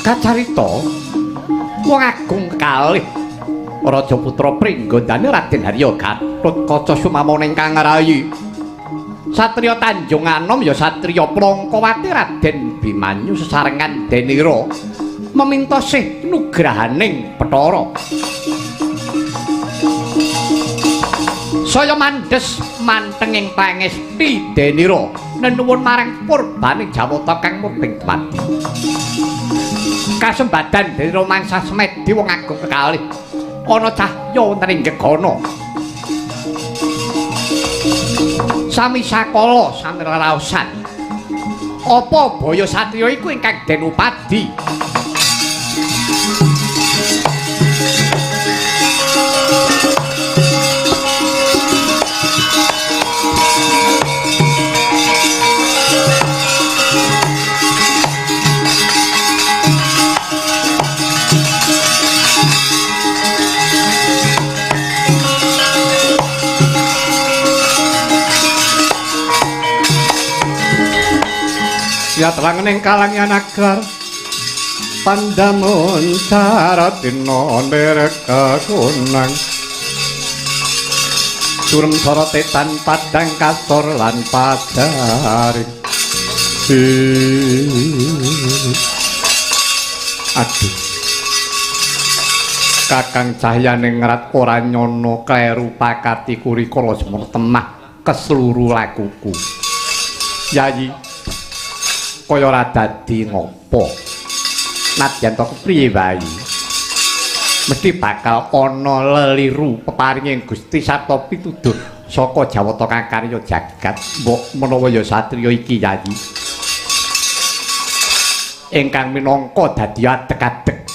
Kacarita wong agung kalih Raja Putra Pringgondani Raden Harya Gatotkaca sumamana ingkang rayi. Satriya Tanjung Anom ya satriya Prangkawati Raden Bimanyu sesarengan Denira meminta sih nugrahaning Bathara. Saya mandhes mantenging pangesti Denira nenuwun marang purbaning Jawata kang murbeng dumadi. Kasembadan Denira mangsah semedi wong agung kekalih ana cahya wonten ing gegana. Sami sakala sami lelaosan. Apa baya satriya iku ingkang den upadi? Yatrangening kalangyan agar pandamun caratina ndereka kunang surem sorote tan padang kasor lan padaring. Aduh, Kakang Cahyaning Rat ora nyono kleru pakati kurikala semono temah kesluru lakuku. Yayi kaya ora dadi ngopo. Nadyan to kepriye wae mesti bakal ana leliru peparinging Gusti sarta pituduh saka Jawata kang karya jagat. Mbok menawa ya satriya iki Yayi ingkang minangka dadi adeg-adeg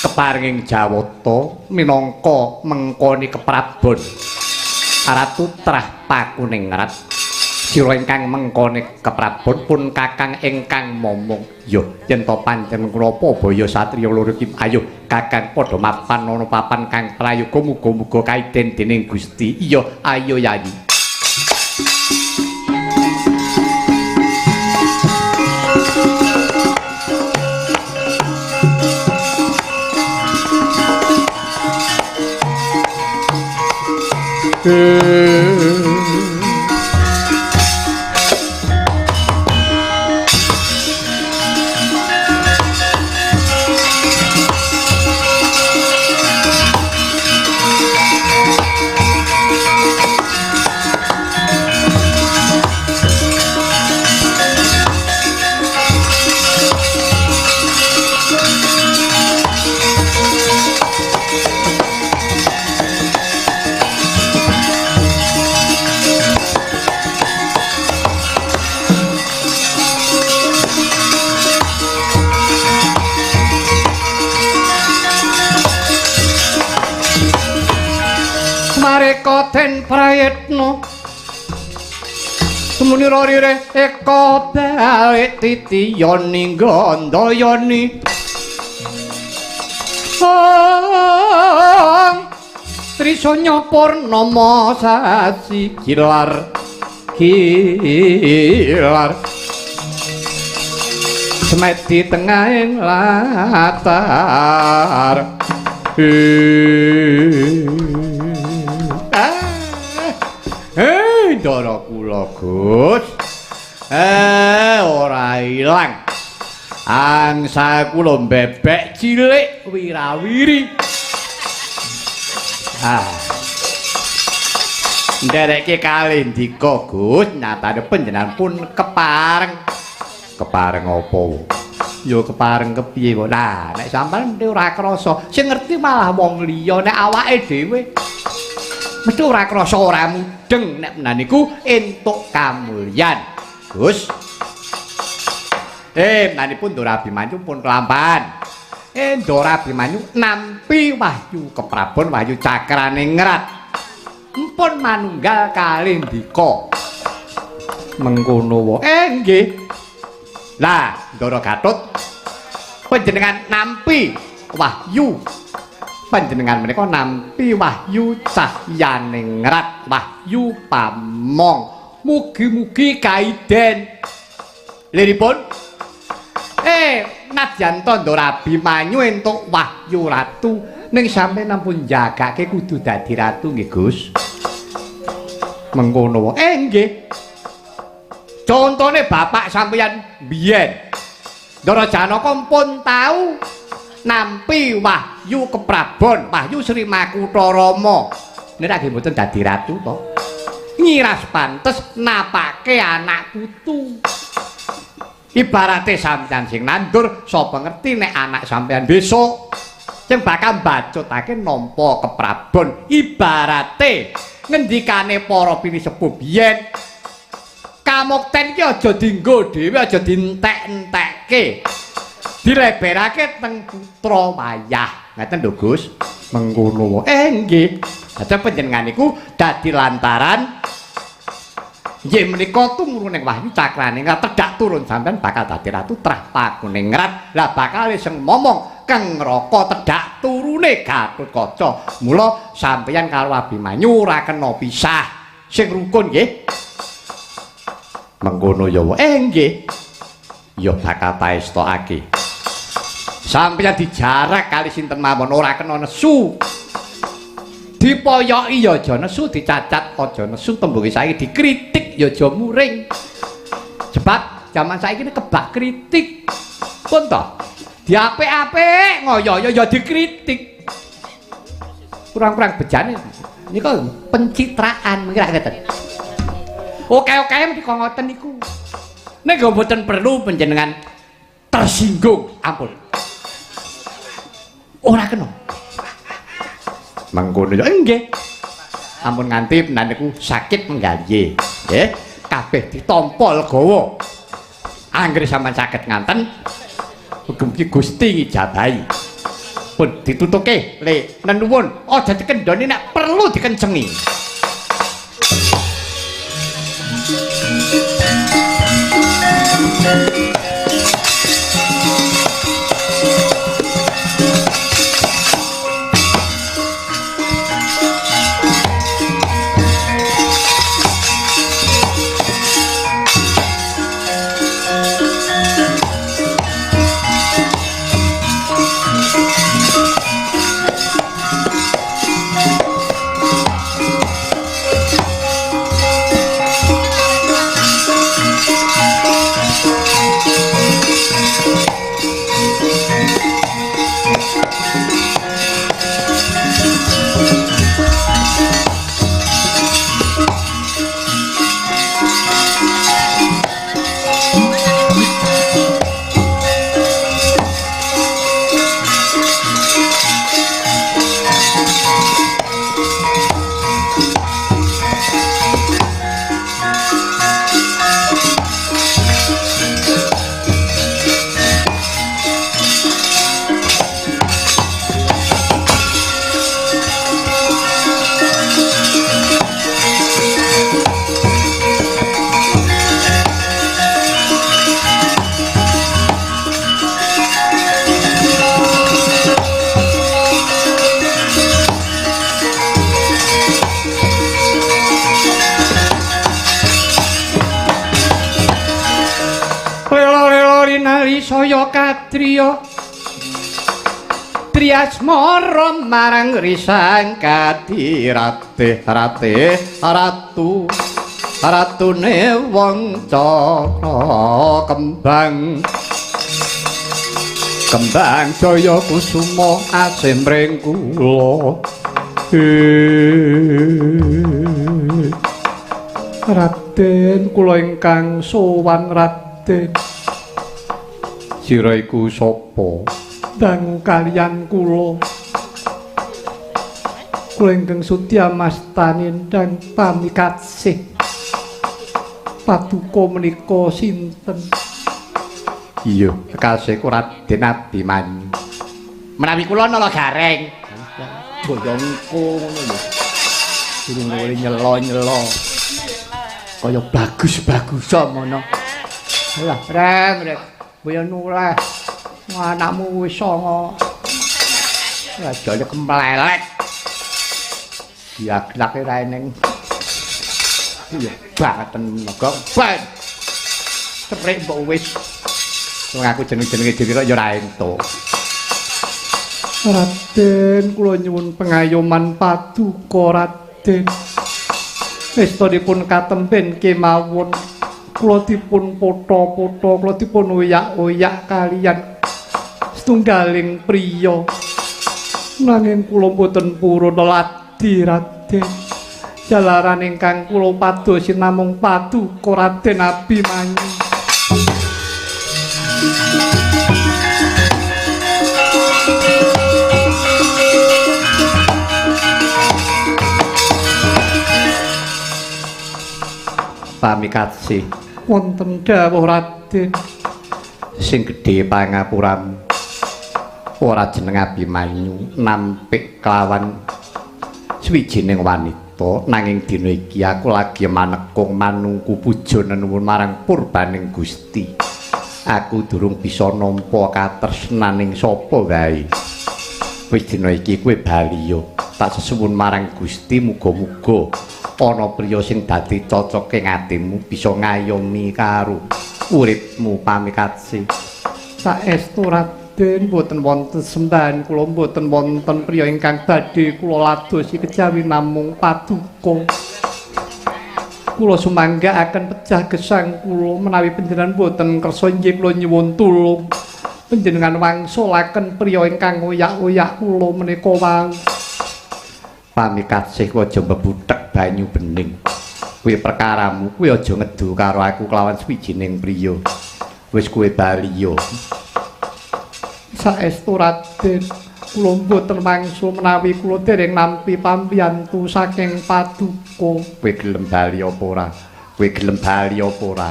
keparinging Jawata minangka mengkoni keprabon Ratu Trah Pakuningrat. Sira ingkang mengkoni keprabon pun kakang ingkang momong. Yo yen to pancen napa baya satriya loro iki, ayo kakang padha mapan ana papan kang prayoga muga-muga kaiden dening Gusti. Iya, ayo Yayi. Mareka den prayitna tumunira rire eka balik titiyani gandayani Trisanya purnama sasi gilar gilar semedi tengahing latar. Ndara kula Gus. Ora ilang. Angsa kula bebek cilik wirawiri. Ah. Ndereke kalih ndika Gus, nyatane panjenengan pun kepareng. Kepareng apa? Ya kepareng kepiye kok. Nah, nek sampean mesti ora krasa, sing ngerti malah wong liya nek awake dhewe. Mesti ora krasa ora mudeng nek menan niku entuk kamulyan. Gus. Menanipun Ndara Abimanyu pun kelampahan. Ndara Abimanyu nampi wahyu keprabon wahyu Cakraningrat. Empun manunggal kalih ndika. Mengkono wae. Nggih. Lah, Ndara Gatot panjenengan nampi wahyu panjenengan menika nampi wahyu Cahyaningrat, wahyu pamong. Mugi-mugi kaiden. Liripun Nadyan Ndara Abimanyu entuk wahyu ratu ning sampeyan ampun jagake kudu dadi ratu nggih Gus. Mengkono. Nggih. Contone bapak sampeyan biyen. Ndara Janaka pun tau nampi wahyu keprabon, wahyu Sri Makutha Rama. Nek nggih mboten dadi ratu to. Ngiras pantes napake anak putu. Ibarate sampeyan sing nandur, sapa ngerti nek anak sampeyan besok sing bakal mbacutake nampa keprabon. Ibarate ngendikane para pinisepuh biyen, kamukten iki aja dienggo dhewe, aja dientek-entekke. Dileberake teng putra wayah. Ngaten lho Gus. Mengkono. Nggih. Dadi panjenengan niku dadi lantaran nggih menika tumurune wahyu cakrane tedhak turun sampean bakal dadi ratu trah pakuningrat. Lah bakal sing momong kang neraka tedhak turune Gatotkaca. Mula sampeyan karo Abimanyu ora kena pisah. Sing rukun nggih. Mengkono ya. Nggih. Ya bakal taestokake. Sampeyan dijarak kali sinten mawon ora kena nesu. Dipoyoki ya aja nesu, dicacat aja nesu, tembunge saiki dikritik ya aja muring. Sebab jaman saiki ini kebak kritik. Pun to. Diapik-apik ngoyo ya dikritik. Kurang-kurang bejane nika pencitraan mengki ra ngeten. Oke-oke menika ngoten niku. Nek mboten perlu panjenengan tersinggung, ampun. Ora kena. Mengkono ya nggih. Ampun nganti menan niku sakit menggalih. Nggih, kabeh ditampa legawa. Anggere sampean saged nganten, mugi-mugi Gusti ngijabahi. Pun ditutuke le nenuwun, aja dikendhoni nek perlu dikencengi. Saya katriya Triasmara marang risang kadirate rate ratu ratune wong cakra kembang kembang jaya kusuma asim ring kula. Raden kula ingkang sowan Raden. Sira iku sapa? Dangu kaliyan kula. Kula ingkang sutya mastani ndang pamikasih. Paduka menika sinten? Iya, kekasihku Raden Abimanyu. Menawi kula nala gareng. Boyongku ngono lho. Durung oleh nyelo-nyelo. Kaya bagus-bagus ngono. Lah, reng, reng. Boyo nuleh. Anakmu wis songo. Rajane kemlelek. Diaglake ra eneng. Iya, banget tenaga. Ben. Cerik mbok wis. Wong aku jeneng-jenenge dhewe kok ya ora entuk. Raden, kula nyuwun pengayoman paduka Raden. Estunipun katemben kemawon kula dipun potha-potha, kula dipun oyak-oyak kaliyan setunggaling priya. Nanging kula mboten purun ladi Raden. Jalaran ingkang kula padosi namung paduka Raden Abimanyu. Pamikasih wonten dawuh Raden. Sing gedhe pangapuramu ora jeneng Abimanyu nampik kelawan swijining wanita, nanging dina iki aku lagi manekung manungku puja nenuwun marang purbaning Gusti. Aku durung bisa nampa katresnaning sapa wae. Wis dina iki kowe bali yo, tak sesuwun marang Gusti, muga-muga ana priya sing dadi cocoke atimu bisa ngayomi karo uripmu. Pamikasih. Saestu Raden, mboten wonten sembahan kula, mboten wonten priya ingkang badhe kula ladosi kejawi namung paduka. Kula sumanggaaken pejah gesang kula menawi panjenengan mboten kersa inggih kula nyuwun tulung. Panjenengan wangsulaken priya ingkang oyak-oyak kula menika wau. Pamikasih aja mbebuthek banyu bening. Kuwi perkaramu, kuwi aja ngedu karo aku kelawan swijining priya. Wis kowe bali yo. Saestu Raden, kula mboten wangsul menawi kula dereng nampi pambiyantu saking paduka. Kowe gelem bali apa ora? Kowe gelem bali apa ora?